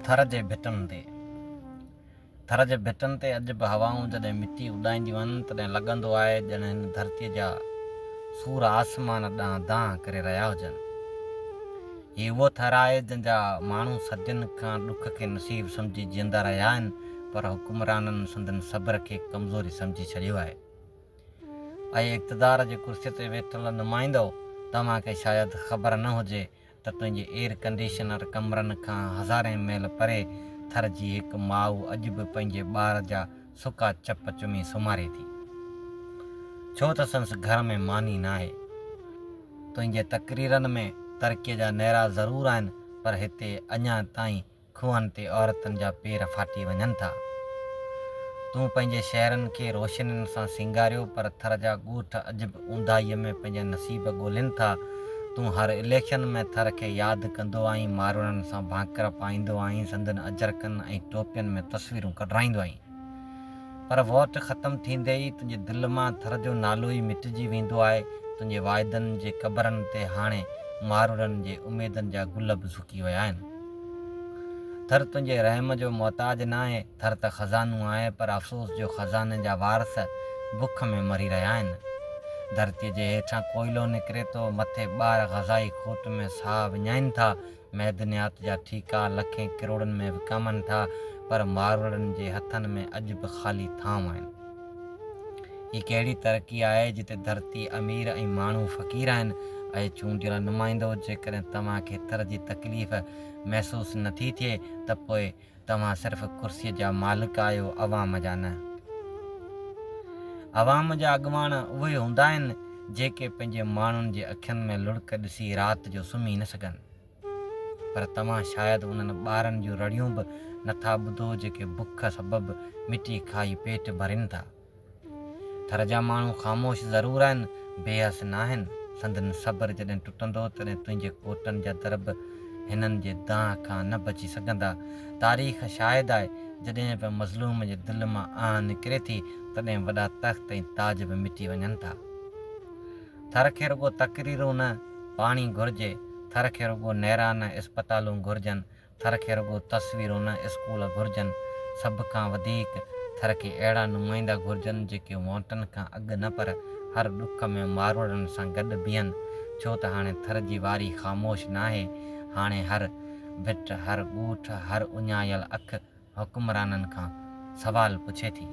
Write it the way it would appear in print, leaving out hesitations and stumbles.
ٿر جي ڀٽن تي. ٿر جي ڀٽن تي اڄ به هوائون جڏهن مٽي اڏائينديون آهن، تڏهن لڳندو آهي ڄڻ هن ڌرتيء جا سور آسمان ڏانهن دانهن ڪري رهيا هجن. هي اهو ٿر آهي، جنهن جا ماڻهو صدين کان ڏک کي نصيب سمجهي جيئندا رهيا آهن، پر حڪمرانن سندن صبر کي ڪمزوري سمجهي ڇڏيو آهي. اي اقتدار جي ڪرسيء تي ويٺل نمائندؤ! توهان کي شايد خبر نه هجي ته تنهنجي ايئر ڪنڊيشنر ڪمرن کان هزارين ميل پري ٿر جي هڪ ماء اڄ به پنهنجي ٻار جا سڪا چپ چمي سمهاري ٿي. ڇو ته سندس گهر ۾ ماني ناهي. تنهنجي تقريرن ۾ ترقيء جا نعرا ضرور آهن پر هتي اڃا تائين کوهن تي عورتن جا پير ڦاٽي وڃن ٿا. تون پنهنجي شهرن کي روشنين سان سينگاريو پر ٿر جا ڳوٺ اڄ به اونداهيء ۾ پنهنجا نصيب ڳولين ٿا. تون هر اليڪشن ۾ ٿر کي ياد ڪندو آهين، ماروئڙن سان ڀاڪر پائيندو آهين، سندن اجرڪن ۽ ٽوپين ۾ تصويرون ڪڍرائيندو آهين. پر ووٽ ختم ٿيندي ئي تنهنجي دل مان ٿر جو نالو ئي مٽجي ويندو آهي، تنهنجي واعدن جي قبرن تي هاڻي ماروئڙن جي اميدن جا گل به سڪي ويا آهن. ٿر تنهنجي رحم جو محتاج ناهي، ٿر ته خزانو آهي پر افسوس جو خزاني جا وارث بک ۾ مري رهيا آهن. ڌرتيء جي هيٺان ڪوئلو نڪري ٿو، مٿي ٻار غذائي کوٽ ۾ ساهه وڃائين ٿا، معدنيات جا ٺيڪا لکين ڪروڙن ۾ وڪامن ٿا پر ماروئڙن جي هٿن ۾ اڄ به خالي ٿانو آهن. هي ڪهڙي ترقي آهي جتي ڌرتي امير ۽ ماڻهو فقير آهن. اي چونڊيل نمائندؤ جيڪڏهن توهان کي ٿر جي تڪليف محسوس نٿي ٿئي ته پوء توهان صرف ڪرسيء جا مالڪ آهيو عوام جا نه. عوام جا اڳواڻ اهي هوندا آهن جيڪي پنهنجي ماڻهن جي اکين ۾ لڙڪ ڏسي رات جو سمهي نه سگهن. پر توهان شايد انهن ٻارن جون رڙيون به نٿا ٻڌو جيڪي بک سبب مٽي کائي پيٽ ڀرين ٿا. ٿر جا ماڻهو خاموش ضرور آهن، بي حس ناهن. سندن صبر جڏهن ٽٽندو تڏهن تنهنجي ڪوٽن جا در به هنن جي دانهن کان نه بچي سگهندا. تاريخ شاهد آهي، جڏهن به مظلوم جي دل مان آهه نڪري ٿي، تڏهن وڏا تخت ۽ تاج به مٽي وڃن ٿا. ٿر کي رڳو تقريرون نه، پاڻي گهرجي. ٿر کي رڳو نيرا نه، اسپتالون گهرجن. ٿر کي رڳو تصويرون نه اسڪول گهرجن. سڀ کان وڌيڪ ٿر کي اهڙا نمائندا گهرجن جيڪي ووٽن کان اڳ نه پر هر ڏک ۾ ماروئڙن سان گڏ بيهن ڇو ته هاڻي ٿر جي واري خاموش ناهي هاڻي هر ڀٽ هر ڳوٺ هر اڃايل اک حڪمرانن کان سوال پڇي ٿي.